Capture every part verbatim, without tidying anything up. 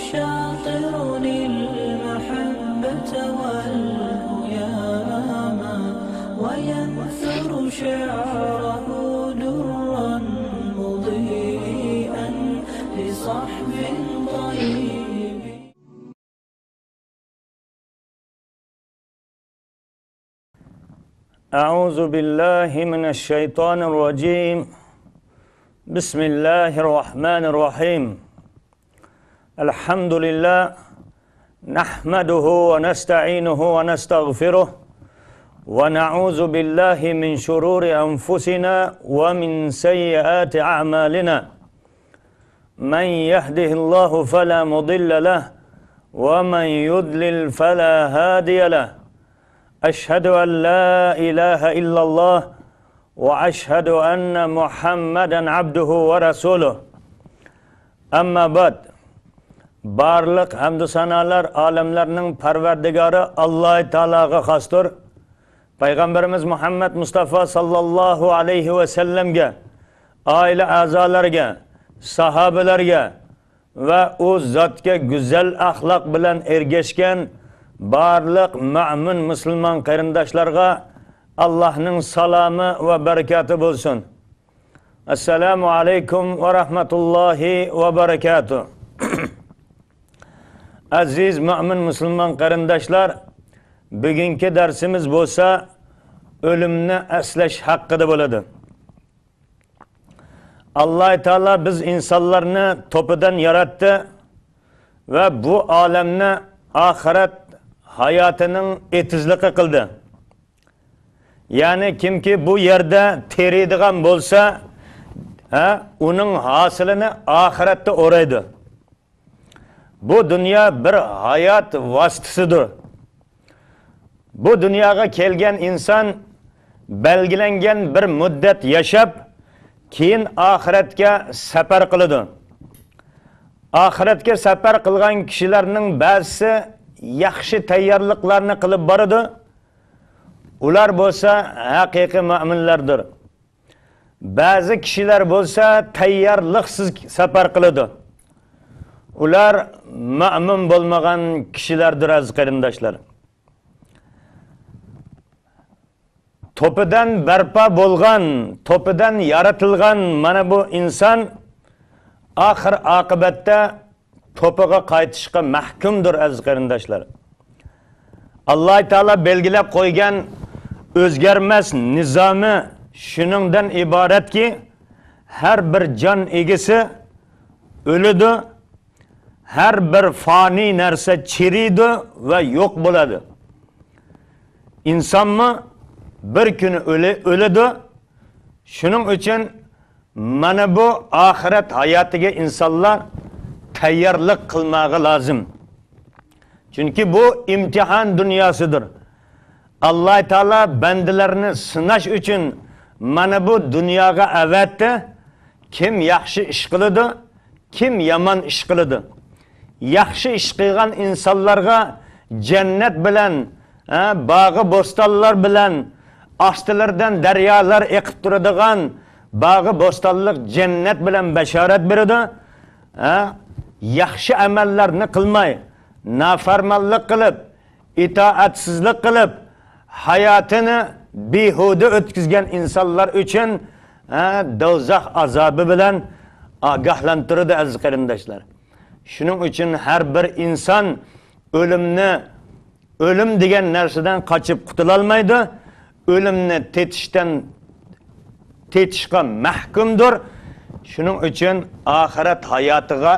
شاطر المحبة والهيام، وينثر شعره درا مضيئا لصحب طيب. أعوذ بالله من الشيطان الرجيم. بسم الله الرحمن الرحيم. الحمد لله، نحمده ونستعينه ونستغفره، ونعوذ بالله من شرور أنفسنا ومن سيئات أعمالنا. من يهده الله فلا مضل له، ومن يضلل فلا هادي له. أشهد أن لا إله إلا الله، وأشهد أن محمدا عبده ورسوله. أما بعد. بارلىق ھەمدۇ سانالار ئالەملەرنىڭ پەرۋەردىگارى ئاللاھ تائالاغا خاستۇر. پەيغەمبىرىمىز مۇھەممەد مۇستافا ساللاللاھۇ ئەلەيھى ۋەسەللەمگە، ئائىلە ئەزالىرىگە، ساھابىلەرگە ۋە ئۇ زاتقا گۈزەل ئەخلاق بىلەن ئەگەشكەن بارلىق مۆمىن مۇسۇلمان قېرىنداشلارغا ئاللاھنىڭ سالامى ۋە بەرىكاتى بولسۇن. ئەسسالامۇ ئەلەيكۇم ۋە رەھمەتۇللاھى ۋە بەرىكاتۇھ. ئەزىز مۆمىن مۇسۇلمان قېرىنداشلار، بۈگۈنكى دەرسىمىز بولسا ئۆلۈمنى ئەسلەش ھەققىدە بولىدۇ. ئاللاھ تائالا بىز ئىنسانلارنى توپىدىن ياراتتى ۋە بۇ ئالەمنى ئاخىرەت ھاياتىنىڭ ئېتىزلىقى قىلدى. يەنى كىمكى بۇ يەردە تېرىيدىغان بولسا، ھە، ئۇنىڭ ھاسىلىنى ئاخىرەتتە ئورايدۇ. بۇ دۇنيا بىر ھايات ۋاسىتىسىدۇر. بۇ دۇنياغا كەلگەن ئىنسان بەلگىلەنگەن بىر مۇددەت ياشاپ، كېيىن ئاخىرەتكە سەپەر قىلىدۇ. ئاخىرەتكە سەپەر قىلغان كىشىلەرنىڭ بەزىسى ياخشى تەييارلىقلارنى قىلىپ بارىدۇ. ئۇلار بولسا ھەقىقىي مۆمىنلەردۇر. بەزى كىشىلەر بولسا تەييارلىقسىز سەپەر قىلىدۇ. ئۇلار مۆمىن بولمىغان كىشىلەردۇر، ئەزىز قېرىنداشلار. توپىدىن بەرپا بولغان، توپىدىن يارىتىلغان مانا بۇ ئىنسان ئاخىر ئاقىبەتتە توپىغا قايتىشقا مەھكۇمدۇر، ئەزىز قېرىنداشلار. ئاللاھ تائالا بەلگىلەپ قويغان ئۆزگەرمەس نىزامى شۇنىڭدىن ئىبارەتكى، ھەر بىر جان ئىگىسى ئۆلىدۇ، ھەر بىر فانىي نەرسە چىرىيدۇ ۋە يوق بولىدۇ. ئىنسانمۇ بىر كۈنى ئۆلە-، ئۆلىدۇ. شۇنىڭ ئۈچۈن مانا بۇ ئاخىرەت ھاياتىغا ئىنسانلار تەييارلىق قىلماقى لازىم. چۈنكى بۇ ئىمتىھان دۇنياسىدۇر. ئاللاھ تائالا بەندىلەرنى سىناش ئۈچۈن مانا بۇ دۇنياغا ئەۋەتتى. كىم ياخشى ئىش قىلىدۇ، كىم يامان ئىش قىلىدۇ. ياخشى ئىش قىلغان ئىنسانلارغا جەننەت بىلەن، ھە، باغۇ بوستانلار بىلەن، ئاستىلىرىدىن دەريالار ئېقىپ تۇرىدىغان باغۇ بوستانلىق جەننەت بىلەن بەشارەت بېرىدۇ. ھە، ياخشى ئەمەللەرنى قىلماي، نافەرمانلىق قىلىپ، ئىتائەتسىزلىك قىلىپ، ھاياتىنى بىھۇدە ئۆتكۈزگەن ئىنسانلار ئۈچۈن، ھە، دوزاخ ئازابى بىلەن ئاگاھلاندۇرىدۇ، ئەزىز قېرىنداشلار. شۇنىڭ ئۈچۈن ھەر بىر ئىنسان ئۆلۈمنى، ئۆلۈم دېگەن نەرسىدىن قاچىپ قۇتۇلالمايدۇ. ئۆلۈمنى تېتىشتىن، تېتىشقا مەھكۇمدۇر. شۇنىڭ ئۈچۈن ئاخىرەت ھاياتىغا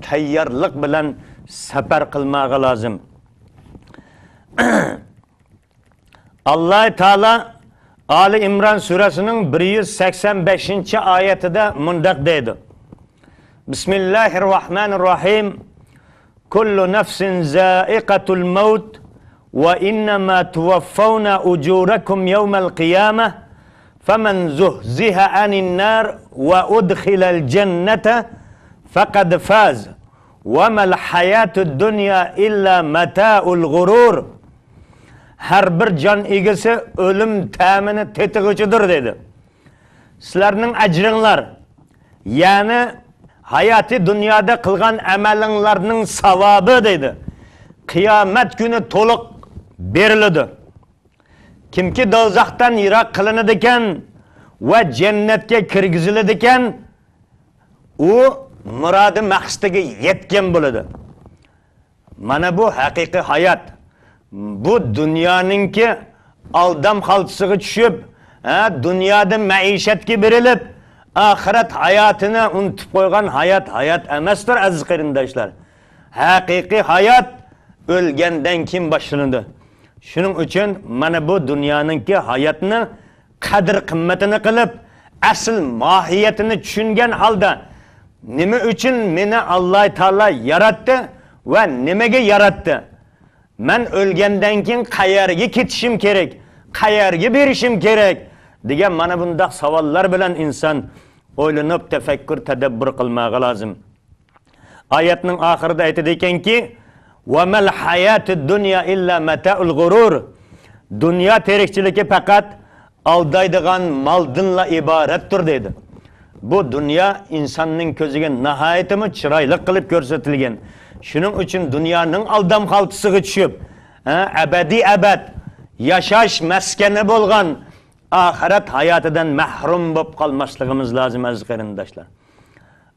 تەييارلىق بىلەن سەپەر قىلماقى لازىم. ئاللاھ تائالا ئالى ئىمران سۈرەسىنىڭ بىر يۈز سەكسەن بەشىنچى ئايىتىدە مۇنداق دەيدۇ: بىسمىللاھىر راھمانىر راھىم. كل نفس ذائقة الموت وإنما توفون أجوركم يوم القيامة فمن زحزح عن النار وأدخل الجنة فقد فاز وما الحياة الدنيا إلا متاع الغرور. ھەر بىر جان ئىگىسى ئۆلۈم تەمىنى تېتىغۇچىدۇر، دېدى. سىلەرنىڭ ئەجرىڭلار، يەنى ھاياتىي دۇنيادا قىلغان ئەمەلىڭلارنىڭ ساۋابى دەيدۇ، قىيامەت كۈنى تولۇق بېرىلىدۇ. كىمكى دوزاختىن يىراق قىلىنىدىكەن ۋە جەننەتكە كىرگۈزۈلىدىكەن، ئۇ مۇرادى مەقسىتىگە يەتكەن بولىدۇ. مانا بۇ ھەقىقىي ھايات. بۇ دۇنيانىڭكى ئالدام خالتىسىغا چۈشۈپ، ھە، دۇنيادا مەئىشەتكە بېرىلىپ، ئاخىرەت ھاياتىنى ئۇنتۇپ قويغان ھايات ھايات ئەمەستۇر، ئەزىز قېرىنداشلار. ھەقىقىي ھايات ئۆلگەندىن كېيىن باشلىنىدۇ. شۇنىڭ ئۈچۈن مانا بۇ دۇنيانىڭكى ھاياتنى قەدىر-قىممىتىنى قىلىپ، ئەسل ماھىيىتىنى چۈشەنگەن ھالدا، نېمە ئۈچۈن مېنى ئاللاھ تائالا ياراتتى ۋە نېمىگە ياراتتى؟ مەن ئۆلگەندىن كېيىن قەيەرگە كېتىشىم كېرەك؟ قەيەرگە بېرىشىم كېرەك؟ دېگەن مانا بۇنداق ساۋاللار بىلەن ئىنسان ئويلىنىپ، تەپەككۇر، تەدەببۇر قىلماقى لازىم. ئايەتنىڭ ئاخىرىدا ئېيتىدىكەنكى، «وَمَا الْحَيَاةُ الدُّنْيَا إِلَّا مَتَاعُ الْغُرُورِ». دۇنيا تىرىكچىلىكى پەقەت ئالدايدىغان مالدىنلا ئىبارەتتۇر، دەيدۇ. بۇ دۇنيا ئىنساننىڭ كۆزىگە ناھايىتىمۇ چىرايلىق قىلىپ كۆرسىتىلگەن. شۇنىڭ ئۈچۈن دۇنيانىڭ ئالدام خالتىسىغا چۈشۈپ، ھە، ئەبەدىي ئەبەد ياشاش مەسكىنى بولغان ئاخىرەت ھاياتىدىن مەھرۇم بولۇپ قالماسلىقىمىز لازىم، ئەزىز قېرىنداشلار.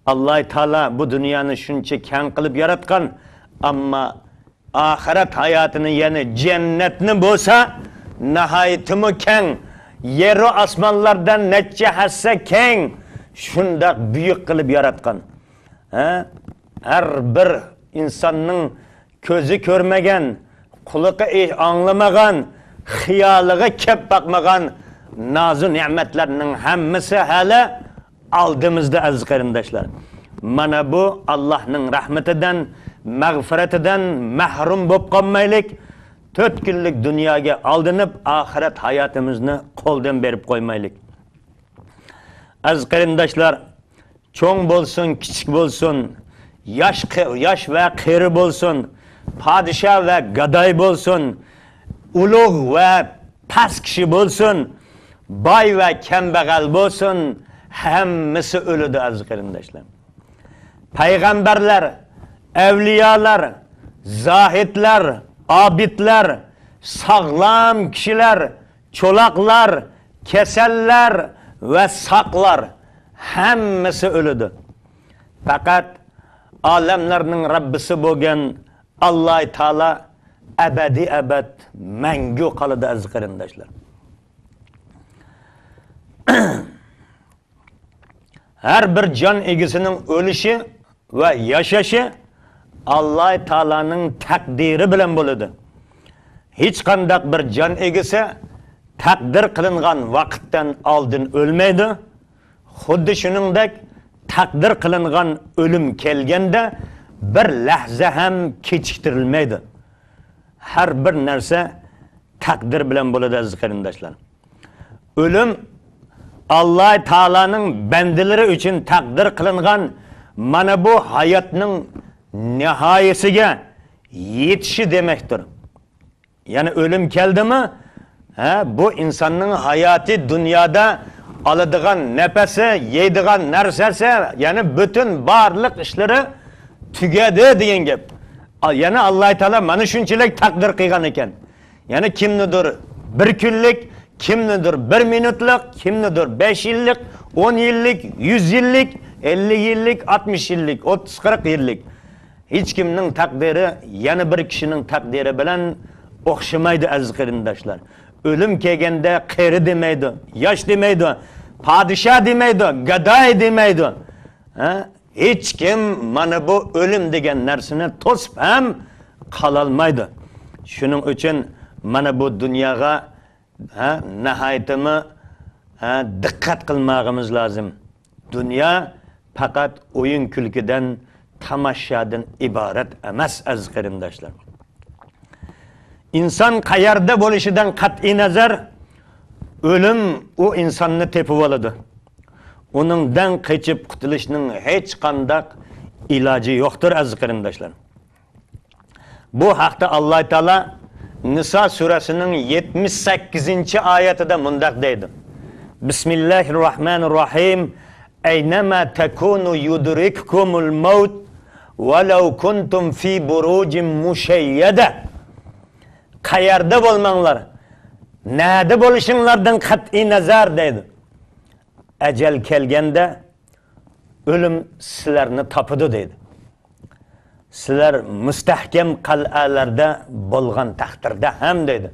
ئاللاھ تائالا بۇ دۇنيانى شۇنچە كەڭ قىلىپ ياراتقان، ئەمما ئاخىرەت ھاياتىنى، يەنى جەننەتنى بولسا ناھايىتىمۇ كەڭ، يەرۇ ئاسمانلاردىن نەچچە ھەسسە كەڭ، شۇنداق بۈيۈك قىلىپ ياراتقان. ھە؟ ھەر بىر ئىنساننىڭ كۆزى كۆرمىگەن، قۇلىقى ئاڭلىمىغان، خىيالىغا كەپ باقمىغان نازۇ نېمەتلەرنىڭ ھەممىسى ھېلى ئالدىمىزدا، ئەزىز قېرىنداشلار. مانا بۇ ئاللاھنىڭ رەھمىتىدىن، مەغپىرىتىدىن مەھرۇم بولۇپ قالمايلىق. تۆت كۈنلۈك دۇنياغا ئالدىنىپ، ئاخىرەت ھاياتىمىزنى قولدىن بېرىپ قويمايلىق. ئەزىز قېرىنداشلار، چوڭ بولسۇن، كىچىك بولسۇن، ياش، ياش ۋە قېرى بولسۇن، پادىشاھ ۋە گاداي بولسۇن، ئۇلۇغ ۋە پەس كىشى بولسۇن، باي ۋە كەمبەغەل بولسۇن، ھەممىسى ئۆلىدۇ، ئەزىز قېرىنداشلار. پەيغەمبەرلەر، ئەۋلىيالار، زاھىدلار، ئابىدلار، ساغلام كىشىلەر، چولاقلار، كېسەللەر ۋە ساقلار، ھەممىسى ئۆلىدۇ. پەقەت ئالەملەرنىڭ رەببىسى بولغان ئاللاھ تائالا ئەبەدىي ئەبەد مەڭگۈ قالىدۇ، ئەزىز قېرىنداشلار. ھەر بىر جان ئىگىسىنىڭ ئۆلۈشى ۋە ياشىشى ئاللاھ تائالانىڭ تەقدىرى بىلەن بولىدۇ. ھېچقانداق بىر جان ئىگىسى تەقدىر قىلىنغان ۋاقىتتىن ئالدىن ئۆلمەيدۇ. خۇددى شۇنىڭدەك تەقدىر قىلىنغان ئۆلۈم كەلگەندە بىر لەھزە ھەم كېچىكتۈرۈلمەيدۇ. ھەر بىر نەرسە تەقدىر بىلەن بولىدۇ، ئەزىز قېرىنداشلار. ئۆلۈم ئاللاھ تائالانىڭ بەندىلىرى ئۈچۈن تەقدىر قىلىنغان مانا بۇ ھاياتنىڭ نىھايىسىگە يېتىشى دېمەكتۇر. يەنى ئۆلۈم كەلدىمۇ، ھە، بۇ ئىنساننىڭ ھاياتىي دۇنيادا ئالىدىغان نەپەسى، يەيدىغان نەرسىسى، يەنى پۈتۈن بارلىق ئىشلىرى تۈگەدى دېگەن گەپ. ئا، يەنى ئاللاھ تائالا مانا شۇنچىلىك تەقدىر قىلغان ئىكەن. يەنى كىمنىدۇر بىر كۈنلۈك، كىمنىدۇر بىر مىنۇتلۇق، كىمنىدۇر بەش يىللىق، ئون يىللىق، يۈز يىللىق، ئەللىك يىللىق، ئاتمىش يىللىق، ئوتتۇز، قىرىق يىللىق. ھېچكىمنىڭ تەقدىرى يەنە بىر كىشىنىڭ تەقدىرى بىلەن ئوخشىمايدۇ، ئەزىز قېرىنداشلار. ئۆلۈم كەلگەندە قېرى دېمەيدۇ، ياش دېمەيدۇ، پادىشاھ دېمەيدۇ، گاداي دېمەيدۇ. ھە؟ ھېچكىم مانا بۇ ئۆلۈم دېگەن نەرسىنى توسۇپ ھەم قالالمايدۇ. شۇنىڭ ئۈچۈن مانا بۇ دۇنياغا، ھە، ناھايىتىمۇ، ھە، دىققەت قىلماغىمىز لازىم. دۇنيا پەقەت ئويۇن-كۈلكىدىن، تاماشادىن ئىبارەت ئەمەس، ئەزىز قېرىنداشلار. ئىنسان قەيەردە بولۇشىدىن قەتئىينەزەر، ئۆلۈم ئۇ ئىنساننى تېپىۋالىدۇ. ئۇنىڭدىن قېچىپ قۇتۇلۇشنىڭ ھېچقانداق ئىلاجى يوقتۇر، ئەزىز قېرىنداشلار. بۇ ھەقتە ئاللاھ تائالا نىسا سۈرەسىنىڭ يەتمىش سەككىزىنچى ئايەتىدە مۇنداق دەيدۇ: بىسمىللاھىررەھمانىررەھىم. «أينما تكونوا يدرككم الموت ولو كنتم في بروج مشيدة». قەيەردە بولماڭلار، نەدە بولۇشۇڭلاردىن قەتئىي نەزەر دەيدۇ، ئەجەل كەلگەندە ئۆلۈم سىلەرنى تاپىدۇ دەيدۇ. سىلەر مۇستەھكەم قەلئەلەردە بولغان تەقدىردە ھەم دەيدۇ.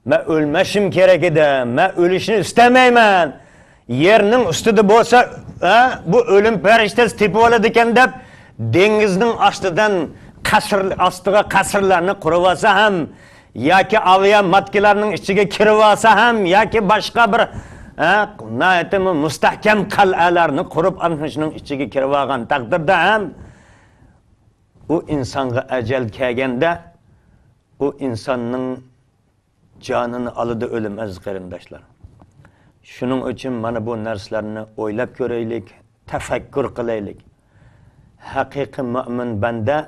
مەن ئۆلمەشىم كېرەك ئىدى، مەن ئۆلۈشنى ئىستەمەيمەن. يەرنىڭ ئۈستىدە بولسا، ھە، بۇ ئۆلۈم پەرىشتىسى تېپىۋالىدىكەن دەپ، دېڭىزنىڭ ئاستىدىن قەسىر، ئاستىغا قەسىرلەرنى قۇرۇۋالسا ھەم، ياكى ئاۋىيا ماتكىلارنىڭ ئىچىگە كىرىۋالسا ھەم، ياكى باشقا بىر، ھە، ناھايىتىمۇ مۇستەھكەم قەلئەلەرنى قۇرۇپ، ئانا شۇنىڭ ئىچىگە كىرىۋالغان تەقدىردە ھەم، ئۇ ئىنسانغا ئەجەل كەلگەندە، ئۇ ئىنساننىڭ جانىنى ئالىدۇ ئۆلۈم، ئەزىز قېرىنداشلار. شۇنىڭ ئۈچۈن مانا بۇ نەرسىلەرنى ئويلاپ كۆرەيلىك، تەپەككۇر قىلايلىك. ھەقىقىي مۆمىن بەندە،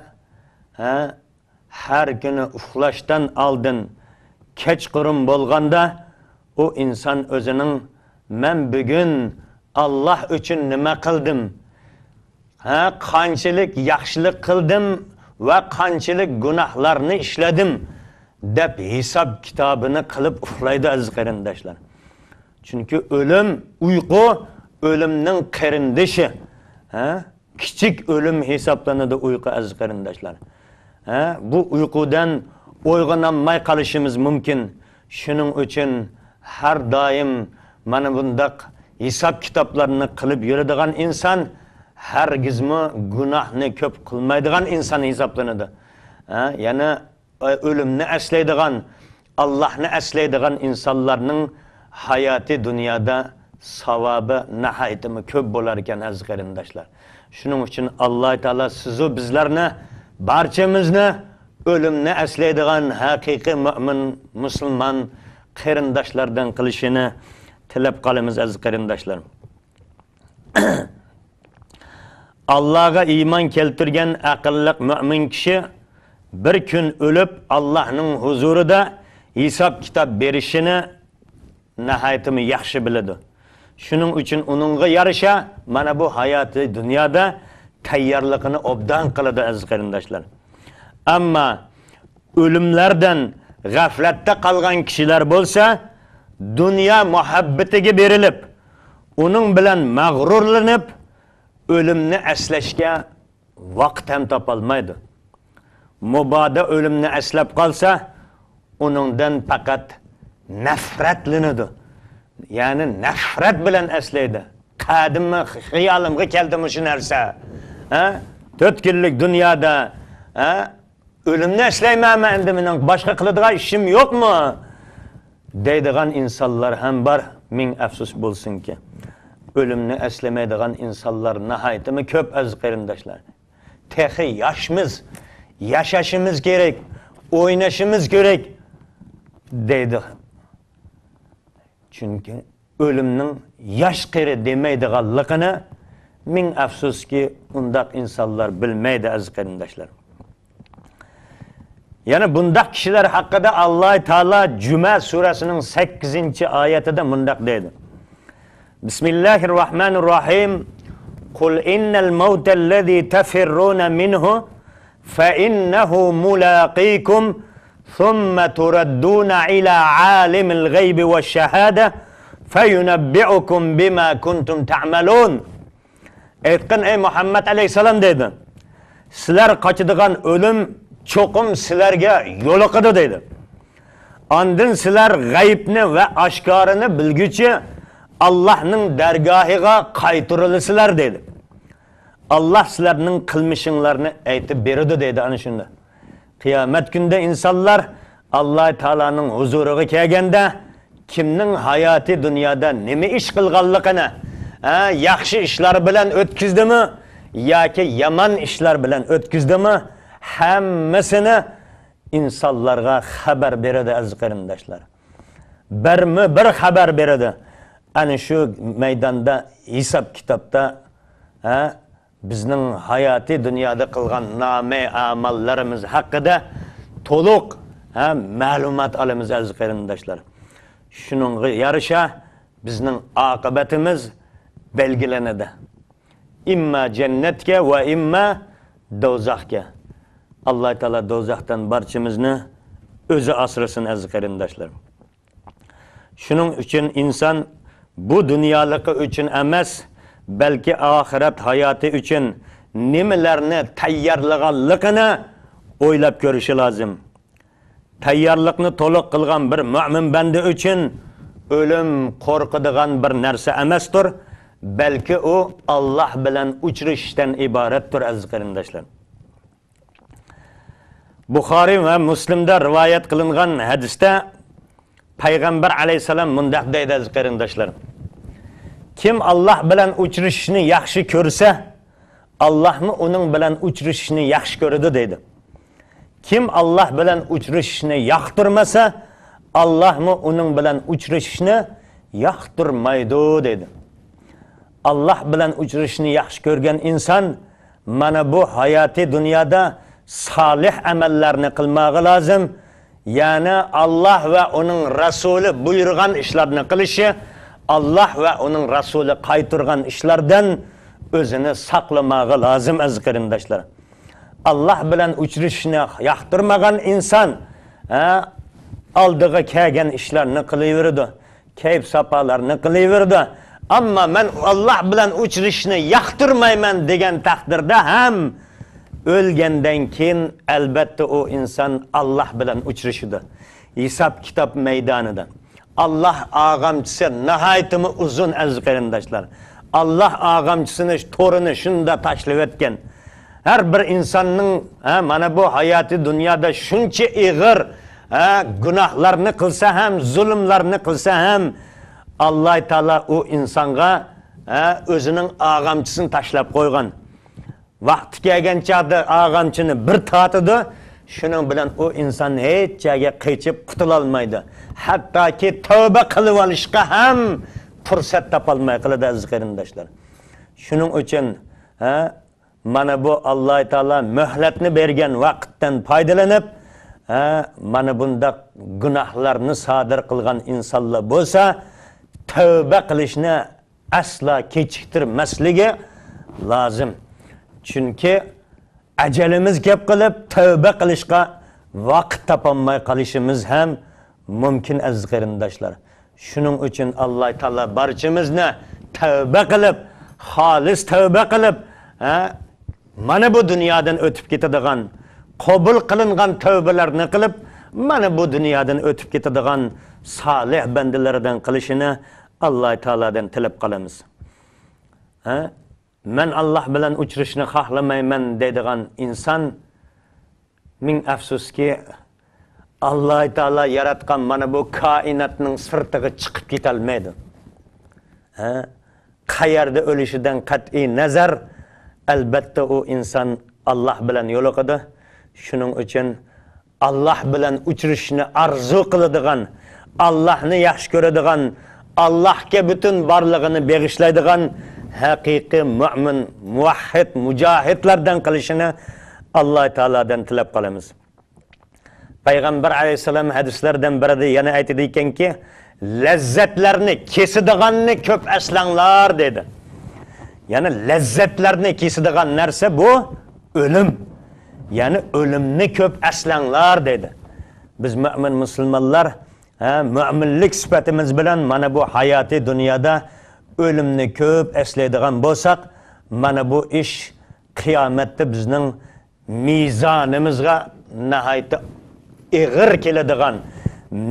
ھە، ھەر كۈنى ئۇخلاشتىن ئالدىن كەچقۇرۇن بولغاندا، ئۇ ئىنسان ئۆزىنىڭ، «مەن بۈگۈن ئاللاھ ئۈچۈن نېمە قىلدىم؟ ھە، قانچىلىك ياخشىلىق قىلدىم ۋە قانچىلىك گۇناھلارنى ئىشلەدىم؟» دەپ ھېساب كىتابىنى قىلىپ ئۇخلايدۇ، ئەزىز قېرىنداشلار. چۈنكى ئۆلۈم، ئۇيقۇ ئۆلۈمنىڭ قېرىندىشى. ھە؟ كىچىك ئۆلۈم ھېسابلىنىدۇ ئۇيقۇ، ئەزىز قېرىنداشلار. ھە؟ بۇ ئۇيقۇدىن ئويغىنالماي قالىشىمىز مۇمكىن. شۇنىڭ ئۈچۈن ھەر دائىم مانا بۇنداق ھېساب كىتابلارنى قىلىپ يۈرىدىغان ئىنسان ھەرگىزمۇ گۇناھنى كۆپ قىلمايدىغان ئىنسان ھېسابلىنىدۇ. ھە؟ يەنە ئۆلۈمنى ئەسلەيدىغان، ئاللاھنى ئەسلەيدىغان ئىنسانلارنىڭ ھاياتى دۇنيادا ساۋابى ناھايىتىمۇ كۆپ بولاركەن، ئەزىز قېرىنداشلار. شۇنىڭ ئۈچۈن ئاللاھ تائالا سىزۇ بىزلەرنى، بارچىمىزنى ئۆلۈمنى ئەسلەيدىغان ھەقىقىي مۆمىن، مۇسۇلمان قېرىنداشلاردىن قىلىشىنى تىلەپ قالىمىز، ئەزىز قېرىنداشلار. ئاللاغا ئىمان كەلتۈرگەن ئەقىللىق مۆمىن كىشى بىر كۈن ئۆلۈپ، ئاللاھنىڭ ھۇزۇرىدا ھېساب-كىتاب بېرىشىنى ناھايىتىمۇ ياخشى بىلىدۇ. شۇنىڭ ئۈچۈن ئۇنىڭغا يارىشا مانا بۇ ھاياتى دۇنيادا تەييارلىقىنى ئوبدان قىلىدۇ، ئەزىز قېرىنداشلار. ئەمما ئۆلۈملەردىن غەفلەتتە قالغان كىشىلەر بولسا، دۇنيا مۇھەببىتىگە بېرىلىپ، ئۇنىڭ بىلەن مەغرۇرلىنىپ، ئۆلۈمنى ئەسلەشكە ۋاقىت ھەم تاپالمايدۇ. مۇبادا ئۆلۈمنى ئەسلەپ قالسا، ئۇنىڭدىن پەقەت نەپرەتلىنىدۇ. يەنى نەپرەت بىلەن ئەسلەيدۇ. قەدىممۇ خىيالىمغا كەلدىمۇ شۇ نەرسە؟ ھە؟ تۆت كۈنلۈك دۇنيادا، ھە؟ ئۆلۈمنى ئەسلەيمەنمۇ ئەمدى، مېنىڭ باشقا قىلىدىغان ئىشىم يوقمۇ؟ دەيدىغان ئىنسانلار ھەم بار، مىڭ ئەپسۇس بولسۇنكى. ئۆلۈمنى ئەسلىمەيدىغان ئىنسانلار ناھايىتىمۇ كۆپ، ئەزىز قېرىنداشلار. تېخى ياشمىز، ياشاشىمىز كېرەك، ئوينىشىمىز كېرەك، دەيدۇ. چۈنكى ئۆلۈمنىڭ ياش-قېرى دېمەيدىغانلىقىنى، مىڭ ئەپسۇسكى، ئۇنداق ئىنسانلار بىلمەيدۇ، ئەزىز قېرىنداشلار. يەنە بۇنداق كىشىلەر ھەققىدە ئاللاھ تائالا جۈمە سۈرەسىنىڭ سەككىزىنچى ئايەتىدە مۇنداق دەيدۇ: بسم الله الرحمن الرحيم. قل إن الموت الذي تفرون منه فإنه ملاقيكم ثم تردون إلى عالم الغيب والشهادة فينبئكم بما كنتم تعملون. ئېيتقىن، ئەي مۇھەممەد ئەلەيھىسسالام، دەيدۇ، سىلەر قاچىدىغان ئۆلۈم چوقۇم سىلەرگە يولۇقىدۇ، دەيدۇ. ئاندىن سىلەر غەيىبنى ۋە ئاشكارىنى بىلگۈچى ئاللاھنىڭ دەرگاھىغا قايتۇرۇلىسىلەر، دەيدۇ. ئاللاھ سىلەرنىڭ قىلمىشىڭلارنى ئېيتىپ بېرىدۇ، دەيدۇ، ئەنە شۇنداق. قىيامەت كۈنىدە ئىنسانلار ئاللاھ تائالانىڭ ھۇزۇرىغا كەلگەندە، كىمنىڭ ھاياتى دۇنيادا نېمە ئىش قىلغانلىقىنى، ھە، ياخشى ئىشلار بىلەن ئۆتكۈزدىمۇ ياكى يامان ئىشلار بىلەن ئۆتكۈزدىمۇ، ھەممىسىنى ئىنسانلارغا خەۋەر بېرىدۇ، ئەزىز قېرىنداشلار. بىرمۇ بىر خەۋەر بېرىدۇ. ئەنە شۇ مەيداندا، ھېساب-كىتابتا، ھە، بىزنىڭ ھاياتىي دۇنيادا قىلغان نامە ئەمەللىرىمىز ھەققىدە تولۇق، ھە، مەلۇمات ئالىمىز، ئەزىز قېرىنداشلار. شۇنىڭغا يارىشا بىزنىڭ ئاقىۋىتىمىز بەلگىلىنىدۇ. ئىمما جەننەتكە ۋە ئىمما دوزاخكە. ئاللا تائالا دوزاختىن بارچىمىزنى ئۆزى ئاسرىسۇن، ئەزىز قېرىنداشلار. شۇنىڭ ئۈچۈن ئىنسان بۇ دۇنيالىقى ئۈچۈن ئەمەس، بەلكى ئاخىرەت ھاياتى ئۈچۈن نېمىلەرنى تەييارلىغانلىقىنى ئويلاپ كۆرۈشى لازىم. تەييارلىقنى تولۇق قىلغان بىر مۆمىن بەندە ئۈچۈن ئۆلۈم قورقىدىغان بىر نەرسە ئەمەستۇر، بەلكى ئۇ ئاللا بىلەن ئۇچرىشىشتىن ئىبارەتتۇر، ئەزىز قېرىنداشلار. بۇخارىي ۋە مۇسلىمدا رىۋايەت قىلىنغان ھەدىستە پەيغەمبەر ئەلەيھىسسالام مۇنداق دەيدۇ، ئەزىز قېرىنداشلار. كىم ئاللا بىلەن ئۇچرىشىشنى ياخشى كۆرسە، ئاللاھمۇ ئۇنىڭ بىلەن ئۇچرىشىشنى ياخشى كۆرىدۇ دەيدۇ. كىم ئاللا بىلەن ئۇچرىشىشنى ياقتۇرمىسا، ئاللاھمۇ ئۇنىڭ بىلەن ئۇچرىشىشنى ياقتۇرمايدۇ دەيدۇ. ئاللا بىلەن ئۇچرىشىشنى ياخشى كۆرگەن ئىنسان مانا بۇ ھاياتىي دۇنيادا سالىھ ئەمەللەرنى قىلماغا لازىم. يەنى ئاللا ۋە ئۇنىڭ رەسۇلى بۇيرۇغان ئىشلارنى قىلىشى، ئاللا ۋە ئۇنىڭ رەسۇلى قايتۇرغان ئىشلاردىن ئۆزىنى ساقلىماغا لازىم، ئەزىز قېرىنداشلار. ئاللا بىلەن ئۇچرىشىشنى ياقتۇرمىغان ئىنسان، ھە، ئالدىغا كەلگەن ئىشلارنى قىلىۋېرىدۇ، كەيپ ساپالارنى قىلىۋېرىدۇ. ئەمما مەن ئاللا بىلەن ئۇچرىشىشنى ياقتۇرمايمەن دېگەن تەقدىردە ھەم ئۆلگەندىن كېيىن، ئەلبەتتە، ئۇ ئىنسان ئاللا بىلەن ئۇچرىشىدۇ. ھېساب كىتاب مەيدانىدا. ئاللا ئاغامچىسى ناھايىتىمۇ ئۇزۇن، ئەزىز قېرىنداشلار. ئاللا ئاغامچىسىنى تورىنى شۇندا تاشلىۋەتكەن. ھەر بىر ئىنساننىڭ، ھە، مانا بۇ ھاياتىي دۇنيادا شۇنچە ئېغىر، ھە، گۇناھلارنى قىلسا ھەم، زۇلۇملارنى قىلسا ھەم، ئاللا تائالا ئۇ ئىنسانغا، ھە، ئۆزىنىڭ ئاغامچىسىنى تاشلاپ قويغان. ۋاقتى كەلگەن چاغدا ئاغامچىنى بىر تارتىدۇ، شۇنىڭ بىلەن ئۇ ئىنسان ھېچ يەرگە قېچىپ قۇتۇلالمايدۇ. ھەتتاكى تەۋبە قىلىۋالىشقا ھەم پۇرسەت تاپالماي قالىدۇ، ئەزىز قېرىنداشلار. شۇنىڭ ئۈچۈن، ھە، مانا بۇ ئاللا تائالا مۆھلەتنى بەرگەن ۋاقىتتىن پايدىلىنىپ، ھە، مانا بۇنداق گۇناھلارنى سادىر قىلغان ئىنسانلار بولسا، تەۋبە قىلىشنى ئەسلا كېچىكتۈرمەسلىكى لازىم. چۈنكى ئەجەلىمىز كەپ قېلىپ، تەۋبە قىلىشقا ۋاقىت تاپالماي قېلىشىمىز ھەم مۇمكىن، ئەزىز قېرىنداشلار. شۇنىڭ ئۈچۈن ئاللا تائالا بارچىمىزنى تەۋبە قىلىپ، خالىس تەۋبە قىلىپ، ھە، مانا بۇ دۇنيادىن ئۆتۈپ كېتىدىغان، قوبۇل قىلىنغان تەۋبىلەرنى قىلىپ، مانا بۇ دۇنيادىن ئۆتۈپ كېتىدىغان سالىھ بەندىلەردىن قىلىشىنى ئاللا تائالادىن تىلەپ قالىمىز. ھە؟ مەن ئاللا بىلەن ئۇچرىشىشنى خاھلىمايمەن دەيدىغان ئىنسان، مىڭ ئەپسۇسكى، ئاللا تائالا ياراتقان مانا بۇ كائىناتنىڭ سىرتىغا چىقىپ كېتەلمەيدۇ. ھە؟ قەيەردە ئۆلۈشىدىن قەتئىي نەزەر، ئەلبەتتە ئۇ ئىنسان ئاللا بىلەن يولۇقىدۇ. شۇنىڭ ئۈچۈن ئاللا بىلەن ئۇچرىشىشنى ئارزۇ قىلىدىغان، ئاللانى ياخشى كۆرىدىغان، ئاللاغا پۈتۈن بارلىقىنى بېغىشلايدىغان ھەقىقىي مۆمىن، مۇۋەھھىد، مۇجاھىدلاردىن قىلىشىنى ئاللا تائالادىن تىلەپ قالىمىز. پەيغەمبەر ئەلەيھىسسالام ھەدىسلەردىن بىرىدە يەنە ئېيتىدىكەنكى، لەززەتلەرنى كېسىدىغاننى كۆپ ئەسلەڭلار، دېدى. يەنى لەززەتلەرنى كېسىدىغان نەرسە بۇ ئۆلۈم. يەنى ئۆلۈمنى كۆپ ئەسلەڭلار، دېدى. بىز مۆمىن مۇسۇلمانلار، ھە، مۆمىنلىك سۈپىتىمىز بىلەن مانا بۇ ھاياتىي دۇنيادا ئۆلۈمنى كۆپ ئەسلەيدىغان بولساق، مانا بۇ ئىش قىيامەتتە بىزنىڭ مىزانىمىزغا ناھايىتى ئېغىر كېلىدىغان،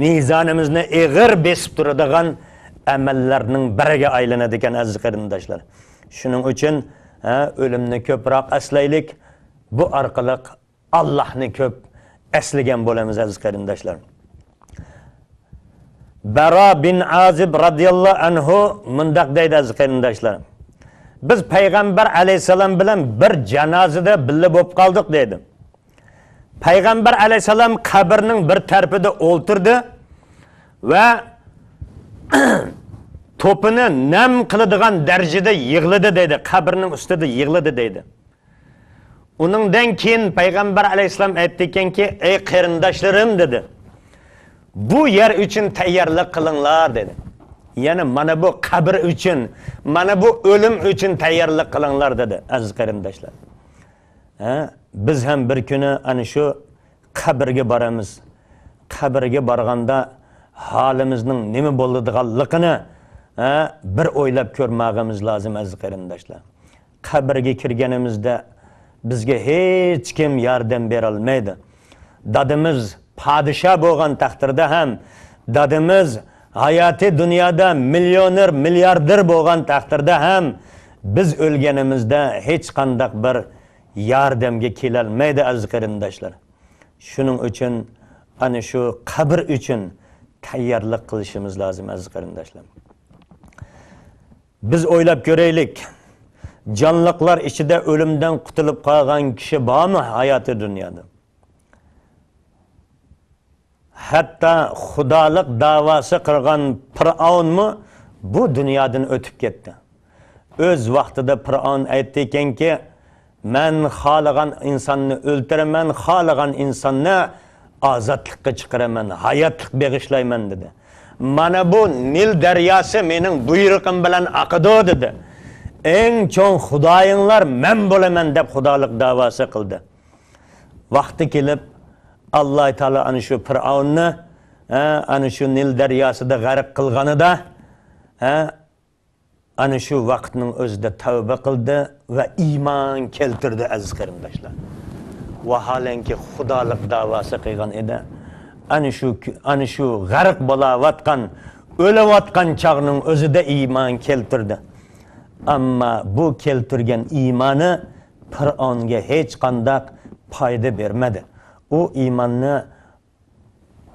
مىزانىمىزنى ئېغىر بېسىپ تۇرىدىغان ئەمەللەرنىڭ بىرىگە ئايلىنىدىكەن، ئەزىز قېرىنداشلار. شۇنىڭ ئۈچۈن، ھە، ئۆلۈمنى كۆپرەك ئەسلەيلىك، بۇ ئارقىلىق ئاللاھنى كۆپ ئەسلىگەن بولىمىز، ئەزىز قېرىنداشلار. بەرا بىن ئازىب رازىياللاھۇ ئەنھۇ مۇنداق دەيدۇ، ئەزىز قېرىنداشلار. بىز پەيغەمبەر ئەلەيھىسسالام بىلەن بىر جانازىدە بىللە بولۇپ قالدۇق، دەيدۇ. پەيغەمبەر ئەلەيھىسسالام قەبرىنىڭ بىر تەرىپىدە ئولتۇردى ۋە توپىنى نەم قىلىدىغان دەرىجىدە يىغلىدى، دەيدۇ. قەبرىنىڭ ئۈستىدە يىغلىدى، دەيدۇ. ئۇنىڭدىن كېيىن پەيغەمبەر ئەلەيھىسسالام ئېيتتىكەنكى، ئەي قېرىنداشلىرىم، دېدى، بۇ يەر ئۈچۈن تەييارلىق قىلىڭلار، دېدى. يەنى مانا بۇ قەبرە ئۈچۈن، مانا بۇ ئۆلۈم ئۈچۈن تەييارلىق قىلىڭلار دېدى، ئەزىز قېرىنداشلار. ھە؟ بىز ھەم بىر كۈنى ئەنە شۇ قەبرىگە بارىمىز. قەبرىگە بارغاندا ھالىمىزنىڭ نېمە بولىدىغانلىقىنى، ھە، بىر ئويلاپ كۆرمەگىمىز لازىم، ئەزىز قېرىنداشلار. قەبرىگە كىرگىنىمىزدە بىزگە ھېچكىم ياردەم بېرەلمەيدۇ. دادىمىز پادىشاھ بولغان تەقدىردە ھەم، دادىمىز ھاياتىي دۇنيادا مىليونېر، مىلياردېر بولغان تەقدىردە ھەم، بىز ئۆلگىنىمىزدە ھېچقانداق بىر ياردەمگە كېلەلمەيدۇ، ئەزىز قېرىنداشلار. شۇنىڭ ئۈچۈن ئەنە شۇ قەبرە ئۈچۈن تەييارلىق قىلىشىمىز لازىم، ئەزىز قېرىنداشلار. بىز ئويلاپ كۆرەيلىك، جانلىقلار ئىچىدە ئۆلۈمدىن قۇتۇلۇپ قالغان كىشى بارمۇ ھاياتىي دۇنيادا؟ ھەتتا خۇدالىق داۋاسى قىلغان پىرئەۋنمۇ بۇ دۇنيادىن ئۆتۈپ كەتتى. ئۆز ۋاقتىدا پىرئەۋن ئېيتتىكەنكى، مەن خالىغان ئىنساننى ئۆلتۈرىمەن، خالىغان ئىنساننى ئازادلىققا چىقىرىمەن، ھاياتلىق بېغىشلايمەن دېدى. مانا بۇ نىل دەرياسى مېنىڭ بۇيرۇقۇم بىلەن ئاقىدۇ دېدى. ئەڭ چوڭ خۇدايىڭلار مەن بولىمەن دەپ خۇدالىق داۋاسى قىلدى. ۋاقتى كېلىپ، ئاللاھ تائالا ئەنە شۇ پىرئەۋننى، ھە، ئەنە شۇ نىل دەرياسىدا غەرق قىلغىنىدا، ھە، ئەنە شۇ ۋاقىتنىڭ ئۆزىدە تەۋبە قىلدى ۋە ئىمان كەلتۈردى، ئەزىز قېرىنداشلار. ۋاھالەنكى خۇدالىق داۋاسى قىلغان ئىدى. ئەنە شۇ، ئەنە شۇ غەرق بولاۋاتقان، ئۆلۈۋاتقان چاغنىڭ ئۆزىدە ئىمان كەلتۈردى. ئەمما بۇ كەلتۈرگەن ئىمانى پىرئەۋنگە ھېچقانداق پايدا بەرمىدى. ئۇ ئىماننى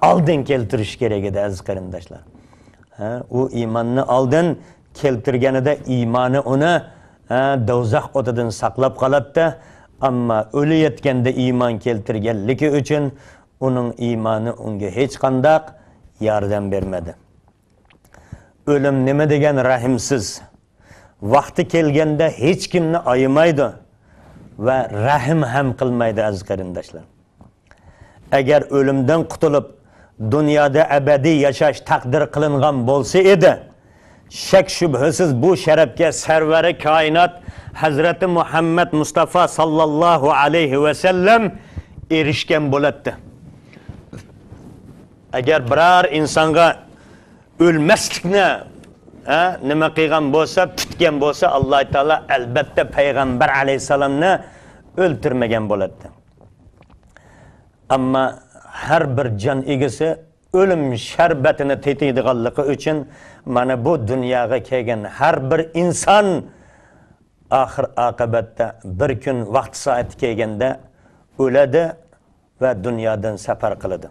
ئالدىن كەلتۈرۈش كېرەك ئىدى، ئەزىز قېرىنداشلار. ھە، ئۇ ئىماننى ئالدىن كەلتۈرگەنىدە ئىمانى ئۇنى، ھە، دوزاخ ئوتىدىن ساقلاپ قالاتتى. ئەمما ئۆلۈۋەتكەندە ئىمان كەلتۈرگەنلىكى ئۈچۈن ئۇنىڭ ئىمانى ئۇنىڭغا ھېچقانداق ياردەم بەرمىدى. ئۆلۈم نېمە دېگەن رەھىمسىز! ۋاقتى كەلگەندە ھېچكىمنى ئايىمايدۇ ۋە رەھىم ھەم قىلمايدۇ، ئەزىز قېرىنداشلار. ئەگەر ئۆلۈمدىن قۇتۇلۇپ، دۇنيادا ئەبەدىي ياشاش تەقدىر قىلىنغان بولسا ئىدى، شەك-شۈبھىسىز بۇ شەرەپكە سەرۋەرى كائىنات ھەزرىتى مۇھەممەد مۇستافا ساللاللاھۇ ئەلەيھى ۋەسەللەم ئېرىشكەن بولاتتى. ئەگەر بىرەر ئىنسانغا ئۆلمەسلىكنى، ھە، نېمە قىلغان بولسا، پۈتكەن بولسا، ئاللاھ تائالا ئەلبەتتە پەيغەمبەر ئەلەيھىسسالامنى ئۆلتۈرمىگەن بولاتتى. ئەمما ھەر بىر جان ئىگىسى ئۆلۈم شەربىتىنى تېتىيدىغانلىقى ئۈچۈن، مانا بۇ دۇنياغا كەلگەن ھەر بىر ئىنسان ئاخىر ئاقىۋەتتە بىر كۈن ۋاقتى سائىتى كەلگەندە ئۆلىدۇ ۋە دۇنيادىن سەپەر قىلىدۇ.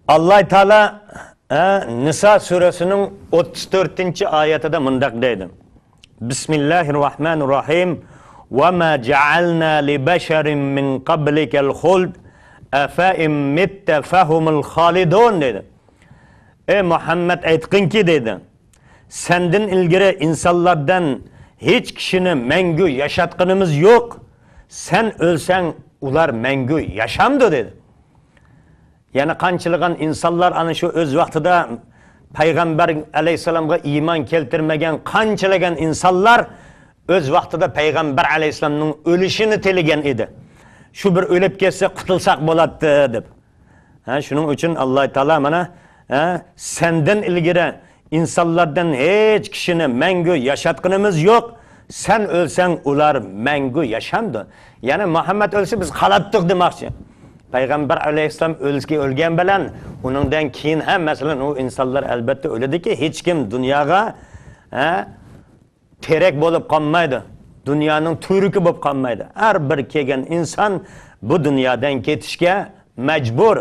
ئاللاھ تائالا، ھە، نىسا سۈرىسىنىڭ ئوتتۇز تۆتىنچى ئايىتىدە مۇنداق دەيدۇ: بىسمىللاھىررەھمانىررەھىم. وما جعلنا لبشر من قبلك الخلد أفإن مت فهم الخالدون دەيدۇ. ئەي مۇھەممەد، ئېيتقىنكى دەيدۇ، سەندىن ئىلگىرى ئىنسانلاردىن ھېچ كىشىنى مەڭگۈ ياشاتقىنىمىز يوق. سەن ئۆلسەڭ، ئۇلار مەڭگۈ ياشامدۇ دەيدۇ. يەنى قانچىلىغان ئىنسانلار ئەنە شۇ ئۆز ۋاقتىدا پەيغەمبەر ئەلەيھىسسالامغا ئىمان كەلتۈرمىگەن قانچىلىغان ئىنسانلار ئۆز ۋاقتىدا پەيغەمبەر ئەلەيھىسسالامنىڭ ئۆلۈشىنى تىلىگەن ئىدى. شۇ بىر ئۆلۈپ كەتسە قۇتۇلساق بولاتتى دەپ. ھە، شۇنىڭ ئۈچۈن ئاللاھ تائالا مانا، ھە، سەندىن ئىلگىرى ئىنسانلاردىن ھېچ كىشىنى مەڭگۈ ياشاتقىنىمىز يوق. سەن ئۆلسەڭ، ئۇلار مەڭگۈ ياشامدۇ؟ يەنى مۇھەممەد ئۆلسە، بىز قالاتتۇق دېمەكچى. پەيغەمبەر ئەلەيھىسسالام ئۆلسە، ئۆلگەن بىلەن ئۇنىڭدىن كېيىن ھەم، مەسىلەن، ئۇ ئىنسانلار ئەلبەتتە ئۆلىدىكى، ھېچكىم دۇنياغا، ھە، تېرەك بولۇپ قالمايدۇ. دۇنيانىڭ تۈۋرۈكى بولۇپ قالمايدۇ. ھەر بىر كەلگەن ئىنسان بۇ دۇنيادىن كېتىشكە مەجبۇر.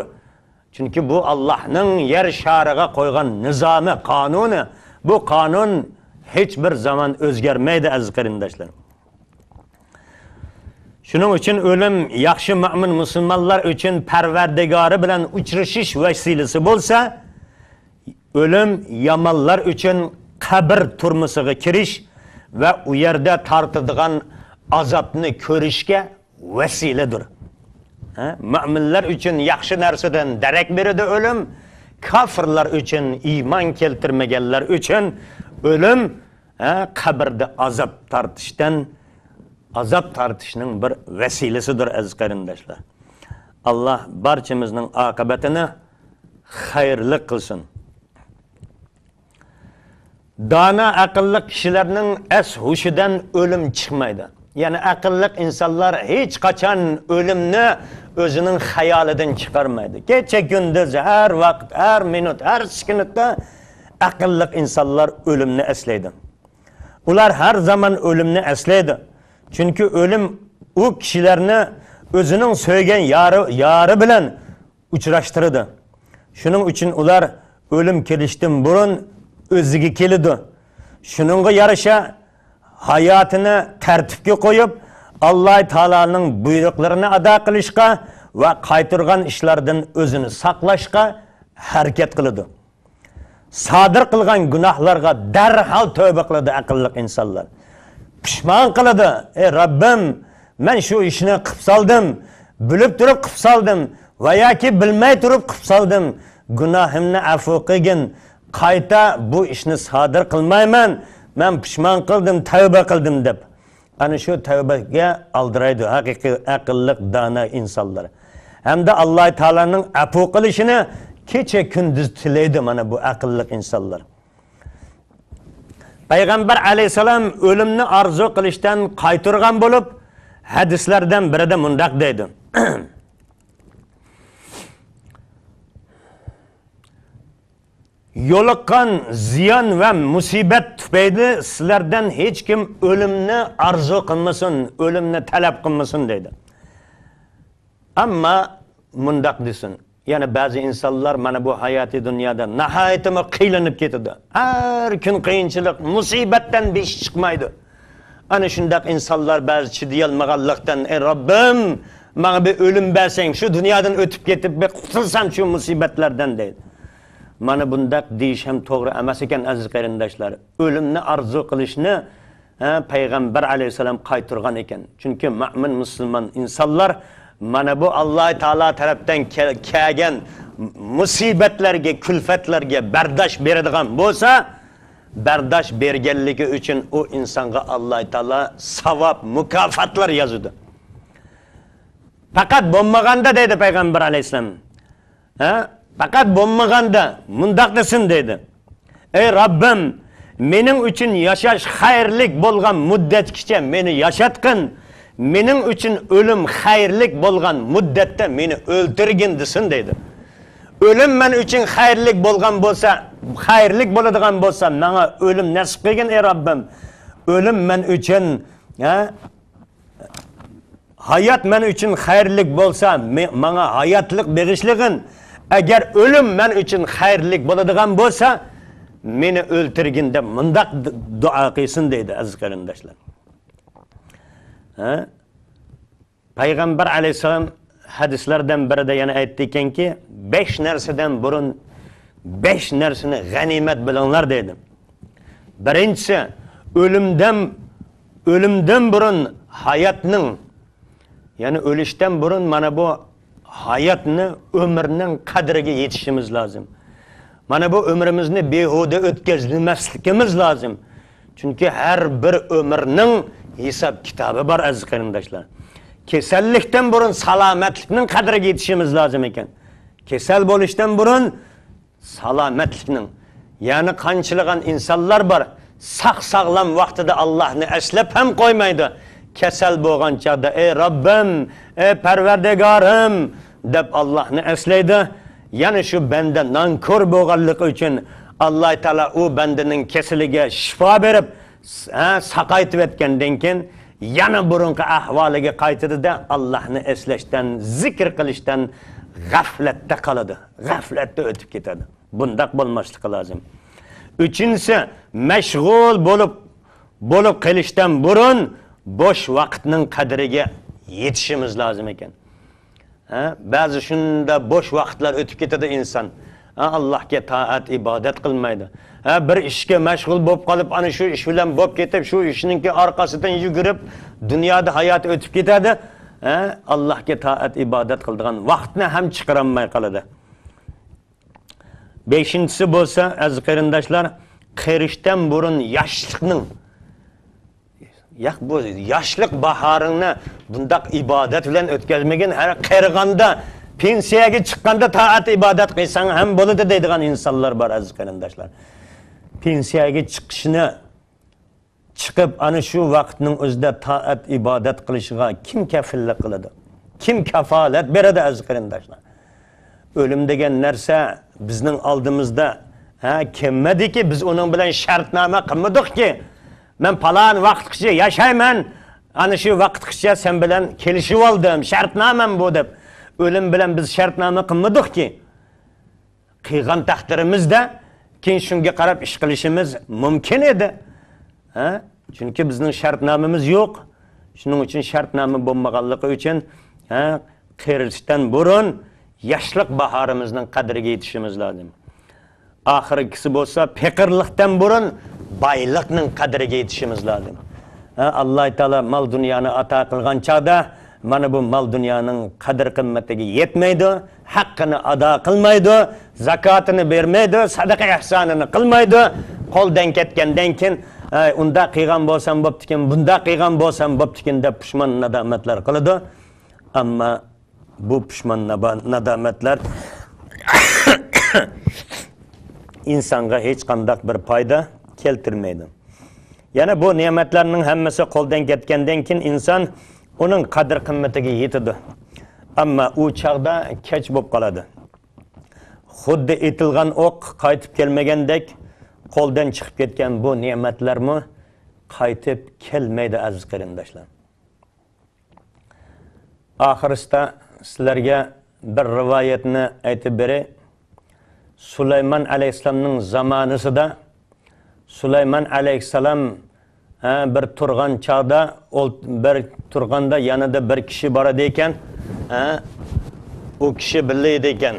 چۈنكى بۇ ئاللاھنىڭ يەر شارىغا قويغان نىزامى، قانۇنى. بۇ قانۇن ھېچ بىر زامان ئۆزگەرمەيدۇ، ئەزىز قېرىنداشلار. شۇنىڭ ئۈچۈن ئۆلۈم ياخشى مۆمىن مۇسۇلمانلار ئۈچۈن پەرۋەردىگارى بىلەن ئۇچرىشىش ۋەسىلىسى بولسا، ئۆلۈم يامانلار ئۈچۈن قەبرە تۈرمىسىگە كىرىش ۋە ئۇ يەردە تارتىدىغان ئازابنى كۆرۈشكە ۋەسىلىدۇر. ھە؟ مۆمىنلەر ئۈچۈن ياخشى نەرسىدىن دېرەك بېرىدۇ ئۆلۈم، كاپىرلار ئۈچۈن، ئىمان كەلتۈرمىگەنلەر ئۈچۈن ئۆلۈم، ھە، قەبرىدە ئازاب تارتىشتىن، ئازاب تارتىشنىڭ بىر ۋەسىلىسىدۇر، ئەزىز قېرىنداشلار. ئاللا بارچىمىزنىڭ ئاقىۋىتىنى خەيرلىك قىلسۇن. دانا ئەقىللىق كىشىلەرنىڭ ئەس ھوشىدىن ئۆلۈم چىقمايدۇ. يەنى ئەقىللىق ئىنسانلار ھېچقاچان ئۆلۈمنى ئۆزىنىڭ خىيالىدىن چىقارمايدۇ. كېچە كۈندۈز، ھەر ۋاقىت، ھەر مىنۇت، ھەر سېكۇنتتا ئەقىللىق ئىنسانلار ئۆلۈمنى ئەسلەيدۇ. ئۇلار ھەر زامان ئۆلۈمنى ئەسلەيدۇ. چۈنكى ئۆلۈم ئۇ كىشىلەرنى ئۆزىنىڭ سۆيگەن يارى، يارى بىلەن ئۇچراشتۇرىدۇ. شۇنىڭ ئۈچۈن ئۇلار ئۆلۈم كېلىشتىن بۇرۇن ئۆزىگە كېلىدۇ. شۇنىڭغا يارىشا ھاياتىنى تەرتىپكە قويۇپ، ئاللا تائالانىڭ بۇيرۇقلىرىنى ئادا قىلىشقا ۋە قايتۇرغان ئىشلاردىن ئۆزىنى ساقلاشقا ھەرىكەت قىلىدۇ. سادىر قىلغان گۇناھلارغا دەرھال تەۋبە قىلىدۇ ئەقىللىق ئىنسانلار. پۇشمان قىلىدۇ، ئەي رەببىم، مەن شۇ ئىشنى قىپ سالدىم، بىلىپ تۇرۇپ قىپ سالدىم ۋە ياكى بىلمەي تۇرۇپ قىپ سالدىم. گۇناھىمنى ئەپۇ قىلگىن، قايتا بۇ ئىشنى سادىر قىلمايمەن، مەن پۇشمان قىلدىم، تەۋبە قىلدىم دەپ. ئەنە شۇ تەۋبىگە ئالدىرايدۇ ھەقىقىي ئەقىللىق دانا ئىنسانلار. ھەمدە ئاللا تائالانىڭ ئەپۇ قىلىشىنى كېچە كۈندۈز تىلەيدۇ مانا بۇ ئەقىللىق ئىنسانلار. پەيغەمبەر ئەلەيھىسسالام ئۆلۈمنى ئارزۇ قىلىشتىن قايتۇرغان بولۇپ، ھەدىسلەردىن بىرىدە مۇنداق دەيدۇ. يولۇققان زىيان ۋە مۇسىبەت تۈپەيلى سىلەردىن ھېچكىم ئۆلۈمنى ئارزۇ قىلمىسۇن، ئۆلۈمنى تەلەپ قىلمىسۇن دەيدۇ. ئەمما مۇنداق دېسۇن، يەنە بەزى ئىنسانلار مانا بۇ ھاياتىي دۇنيادا ناھايىتىمۇ قىينىلىپ كېتىدۇ. ھەر كۈن قىيىنچىلىق، مۇسىبەتتىن بېشى چىقمايدۇ. ئەنە شۇنداق ئىنسانلار بەزى چىدىيالمىغانلىقتىن، ئەي رەببىم، ماڭا بىر ئۆلۈم بەرسەڭ، شۇ دۇنيادىن ئۆتۈپ كېتىپ بىر قۇتۇلسام شۇ مۇسىبەتلەردىن دەيدۇ. مانا بۇنداق دېيىش ھەم توغرا ئەمەس ئىكەن، ئەزىز قېرىنداشلار. ئۆلۈمنى ئارزۇ قىلىشنى، ھە، پەيغەمبەر ئەلەيھىسسالام قايتۇرغان ئىكەن. چۈنكى مۆمىن مۇسۇلمان ئىنسانلار مانا بۇ ئاللا تائالا تەرەپتىن كەل-، كەلگەن مۇسىبەتلەرگە، كۈلپەتلەرگە بەرداشت بېرىدىغان بولسا، بەرداشت بەرگەنلىكى ئۈچۈن ئۇ ئىنسانغا ئاللا تائالا ساۋاب، مۇكاپاتلار يازىدۇ. پەقەت بولمىغاندا دەيدۇ پەيغەمبەر ئەلەيھىسسالام. ھە؟ پەقەت بولمىغاندا مۇنداق دېسۇن دەيدۇ. ئەي رەببىم، مېنىڭ ئۈچۈن ياشاش خەيرلىك بولغان مۇددەتكىچە مېنى ياشاتقىن، مېنىڭ ئۈچۈن ئۆلۈم خەيرلىك بولغان مۇددەتتە مېنى ئۆلتۈرگىن دېسۇن دەيدۇ. ئۆلۈم مەن ئۈچۈن خەيرلىك بولغان بولسا، خەيرلىك بولىدىغان بولسا، ماڭا ئۆلۈم نەسىپ قىلگىن، ئەي رەببىم. ئۆلۈم مەن ئۈچۈن، ھە؟ ھايات مەن ئۈچۈن خەيرلىك بولسا، مې-، ماڭا ھاياتلىق بېغىشلىغىن. ئەگەر ئۆلۈم مەن ئۈچۈن خەيرلىك بولىدىغان بولسا، مېنى ئۆلتۈرگىن دەپ مۇنداق د-، دۇئا قىلسۇن دەيدۇ، ئەزىز قېرىنداشلار. ھە؟ پەيغەمبەر ئەلەيھىسسالام ھەدىسلەردىن بىرىدە يەنە ئېيتتىكەنكى، بەش نەرسىدىن بۇرۇن بەش نەرسىنى غەنىيمەت بىلىڭلار دەيدۇ. بىرىنچىسى، ئۆلۈمدىن، ئۆلۈمدىن بۇرۇن ھاياتنىڭ، يەنى ئۆلۈشتىن بۇرۇن مانا بۇ ھاياتنى، ئۆمۈرنىڭ قەدرىگە يېتىشىمىز لازىم. مانا بۇ ئۆمرىمىزنى بىھۇدە ئۆتكۈزمەسلىكىمىز لازىم. چۈنكى ھەر بىر ئۆمۈرنىڭ ھېساب كىتابى بار، ئەزىز قېرىنداشلار. كېسەللىكتىن بۇرۇن سالامەتلىكنىڭ قەدرىگە يېتىشىمىز لازىم ئىكەن. كېسەل بولۇشتىن بۇرۇن سالامەتلىكنىڭ، يەنى قانچىلىغان ئىنسانلار بار، ساق-ساغلام ۋاقتىدا ئاللاھنى ئەسلەپ ھەم قويمايدۇ. كېسەل بولغان چاغدا، ئەي رەببىم، ئەي پەرۋەردىگارىم دەپ ئاللاھنى ئەسلەيدۇ. يەنە شۇ بەندە نانكور بولغانلىقى ئۈچۈن ئاللا تائالا ئۇ بەندىنىڭ كېسىلىگە شىپا بېرىپ، س-، ھە، ساقايتىۋەتكەندىن كېيىن يەنە بۇرۇنقى ئەھۋالىگە قايتىدۇ-دە، ئاللاھنى ئەسلەشتىن، زىكىر قىلىشتىن غەفلەتتە قالىدۇ. غەفلەتتە ئۆتۈپ كېتىدۇ. بۇنداق بولماسلىقى لازىم. ئۈچىنچىسى، مەشغۇل بولۇپ، بولۇپ قېلىشتىن بۇرۇن بوش ۋاقىتنىڭ قەدرىگە يېتىشىمىز لازىم ئىكەن. ھە، بەزى شۇنداق بوش ۋاقىتلار ئۆتۈپ كېتىدۇ ئىنسان. ھە، ئاللاھقا تائەت، ئىبادەت قىلمايدۇ. ھە، بىر ئىشقا مەشغۇل بولۇپ قالىپ، ئانا شۇ ئىش بىلەن بولۇپ كېتىپ، شۇ ئىشنىڭكى ئارقىسىدىن يۈگۈرۈپ، دۇنيادا ھاياتى ئۆتۈپ كېتەدۇ. ھە، ئاللاھقا تائەت، ئىبادەت قىلىدىغان ۋاقىتنى ھەم چىقىرالماي قالىدۇ. بەشىنچىسى بولسا، ئەزىز قېرىنداشلار، قېرىشتىن بۇرۇن ياشلىقنىڭ، ياق، بۇ ياشلىق باھارىڭنى بۇنداق ئىبادەت بىلەن ئۆتكەزمىگىن، ھەر قېرىغاندا، پېنسىيەگە چىققاندا تائەت ئىبادەت قىلساڭ ھەم بولىدۇ دەيدىغان ئىنسانلار بار، ئەزىز قېرىنداشلار. پېنسىيەگە چىقىشنى چىقىپ، ئانا شۇ ۋاقىتنىڭ ئۆزىدە تائەت ئىبادەت قىلىشىغا كىم كەپىللىك قىلىدۇ؟ كىم كاپالەت بېرىدۇ، ئەزىز قېرىنداشلار؟ ئۆلۈم دېگەن نەرسە بىزنىڭ ئالدىمىزدا، ھە، كەلمىدىكى، بىز ئۇنىڭ بىلەن شەرتنامە قىلمىدۇقكى، مەن پالان ۋاقىتقىچە ياشايمەن، ئانا شۇ ۋاقىتقىچە سەن بىلەن كېلىشىپ ئالدىم، شەرتنامەم بۇ دەپ. ئۆلۈم بىلەن بىز شەرتنامە قىلمىدۇقكى. قىلغان تەقدىرىمىزدە كېيىن شۇنىڭغا قاراپ ئىش قىلىشىمىز مۇمكىن ئىدى. ھە؟ چۈنكى بىزنىڭ شەرتنامىمىز يوق. شۇنىڭ ئۈچۈن شەرتنامە بولمىغانلىقى ئۈچۈن، ھە، قېرىشتىن بۇرۇن ياشلىق باھارىمىزنىڭ قەدرىگە يېتىشىمىز لازىم. ئاخىرقىسى بولسا پېقىرلىقتىن بۇرۇن بايلىقنىڭ قەدرىگە يېتىشىمىز لازىم. ھە، ئاللاھ تائالا مال دۇنيانى ئاتا قىلغان چاغدا، مانا بۇ مال دۇنيانىڭ قەدىر قىممىتىگە يەتمەيدۇ، ھەققىنى ئادا قىلمايدۇ، زاكاتىنى بەرمەيدۇ، سەدىقە ئېھسانىنى قىلمايدۇ. قولدىن كەتكەندىن كېيىن، ئەي، ئۇنداق قىلغان بولسام بوپتىكەن، بۇنداق قىلغان بولسام بوپتىكەن دەپ پۇشمان نادامەتلەر قىلىدۇ. ئەمما بۇ پۇشمان نابا-، نادامەتلەر ئىنسانغا ھېچقانداق بىر پايدا كەلتۈرمەيدۇ. يەنە بۇ نېمەتلەرنىڭ ھەممىسى قولدىن كەتكەندىن كېيىن ئىنسان ئۇنىڭ قەدىر-قىممىتىگە يېتىدۇ. ئەمما ئۇ چاغدا كەچ بولۇپ قالىدۇ. خۇددى ئېتىلغان ئوق قايتىپ كەلمىگەندەك، قولدىن چىقىپ كەتكەن بۇ نېمەتلەرمۇ قايتىپ كەلمەيدۇ، ئەزىز قېرىنداشلار. ئاخىرسىدا سىلەرگە بىر رىۋايەتنى ئېيتىپ بېرەي. سۇلايمان ئەلەيھىسسالامنىڭ زامانىسىدا سۇلايمان ئەلەيھىسسالام، ھە، بىر تۇرغان چاغدا، ئول-، بىر تۇرغاندا يېنىدا بىر كىشى بار ئىدى ئىكەن. ھە، ئۇ كىشى بىللە ئىدى ئىكەن.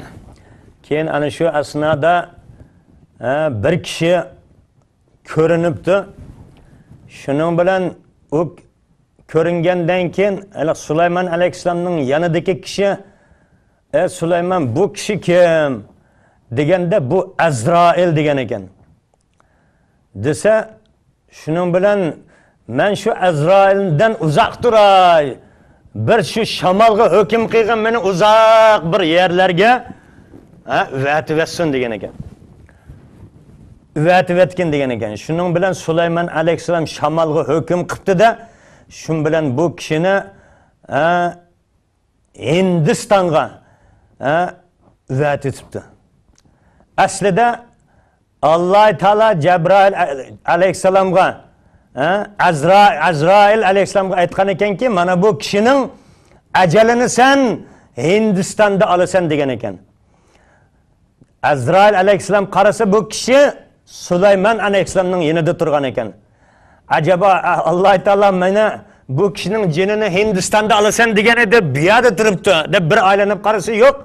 كېيىن ئەنە شۇ ئەسنادا، ھە، بىر كىشى كۆرۈنۈپتۇ. شۇنىڭ بىلەن ئۇ كۆرۈنگەندىن كېيىن، ھېلىقى سۇلايمان ئەلەيھىسسالامنىڭ يېنىدىكى كىشى، ئەي سۇلايمان، بۇ كىشى كىم؟ دېگەندە، بۇ ئەزرائىل دېگەن ئىكەن. دېسە، شۇنىڭ بىلەن مەن شۇ ئەزرائىلدىن ئۇزاق تۇراي، بىر شۇ شامالغا ھۆكۈم قىلغىن، مېنى ئۇزاق بىر يەرلەرگە، ھە، ئەۋەتىۋەتسۇن دېگەن ئىكەن. ئەۋەتىۋەتكىن دېگەن ئىكەن. شۇنىڭ بىلەن سۇلايمان ئەلەيھىسسالام شامالغا ھۆكۈم قىپتۇ-دە، شۇ بىلەن بۇ كىشىنى، ھە، ھىندىستانغا، ھە، ئەۋەتىۋېتىپتۇ. ئەسلىدە ئاللاھ تائالا جەبرائىل ئەلەيھىسسالامغا، ھە، ئەزرا-، ئەزرائىل ئەلەيھىسسالامغا ئېيتقان ئىكەنكى، مانا بۇ كىشىنىڭ ئەجەلىنى سەن ھىندىستاندا ئالىسەن دېگەن ئىكەن. ئەزرائىل ئەلەيھىسسالام قارىسا، بۇ كىشى سۇلايمان ئەلەيھىسسالامنىڭ يېنىدا تۇرغان ئىكەن. ئەجەبا، ئاللاھ تائالا مانا بۇ كىشىنىڭ جېنىنى ھىندىستاندا ئالىسەن دېگەن ئىدى، بۇ يەردە تۇرۇپتۇ، دەپ بىر ئايلىنىپ قارىسا، يوق.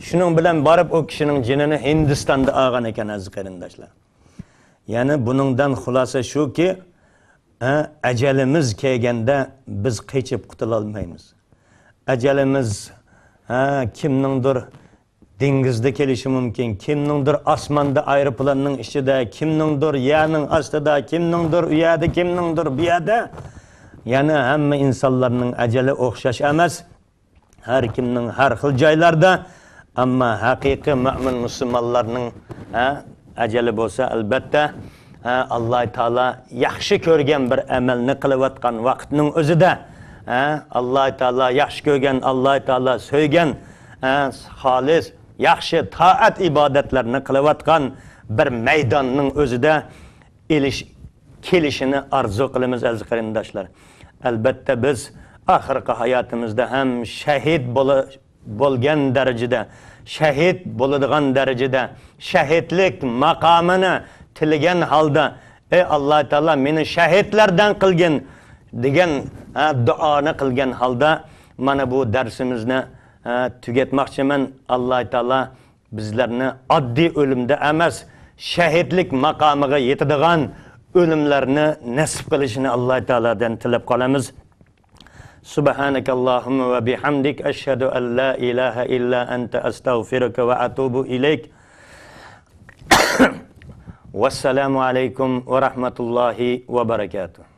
شۇنىڭ بىلەن بارىپ ئۇ كىشىنىڭ جېنىنى ھىندىستاندا ئالغان ئىكەن، ئەزىز قېرىنداشلار. يەنى بۇنىڭدىن خۇلاسە شۇكى، ئە، ئەجەلىمىز كەلگەندە بىز قېچىپ قۇتۇلالمايمىز. ئەجەلىمىز، ھە، كىمنىڭدۇر دېڭىزدا كېلىشى مۇمكىن، كىمنىڭدۇر ئاسماندا، ئايروپىلاننىڭ ئىچىدە، كىمنىڭدۇر يەرنىڭ ئاستىدا، كىمنىڭدۇر ئۇ يەردە، كىمنىڭدۇر بۇ يەردە. يەنى ھەممە ئىنسانلارنىڭ ئەجەلى ئوخشاش ئەمەس. ھەر كىمنىڭ ھەر خىل جايلاردا، ئەمما ھەقىقىي مۆمىن مۇسۇلمانلارنىڭ، ھە، ئەجەلى بولسا، ئەلبەتتە، ھە، ئاللاھ تائالا ياخشى كۆرگەن بىر ئەمەلنى قىلىۋاتقان ۋاقىتنىڭ ئۆزىدە، ھە، ئاللاھ تائالا ياخشى كۆرگەن، ئاللاھ تائالا سۆيگەن، ھە، خالىس، ياخشى تائەت ئىبادەتلەرنى قىلىۋاتقان بىر مەيداننىڭ ئۆزىدە ئېلىش-، كېلىشىنى ئارزۇ قىلىمىز، ئەزىز قېرىنداشلار. ئەلبەتتە، بىز ئاخىرقى ھاياتىمىزدا ھەم شەھىد بولا-، بولغان دەرىجىدە، شەھىد بولىدىغان دەرىجىدە، شەھىدلىك ماقامىنى تىلىگەن ھالدا، ئەي ئاللاھ تائالا، مېنى شەھىدلەردىن قىلگىن، دېگەن، ھە، دۇئانى قىلگەن ھالدا، مانا بۇ دەرسىمىزنى، ھە، تۈگەتمەكچىمەن. ئاللاھ تائالا بىزلەرنى ئاددىي ئۆلۈمدە ئەمەس، شەھىدلىك ماقامىغا يېتىدىغان ئۆلۈملەرنى نەسىپ قىلىشىنى ئاللاھ تائالادىن تىلەپ قالىمىز. سبحانك اللهم وبحمدك، أشهد أن لا إله إلا أنت، أستغفرك وأتوب إليك. ۋەسسالامۇ ئەلەيكۇم ۋە رەھمەتۇللاھى ۋە بەرەكاتۇھ.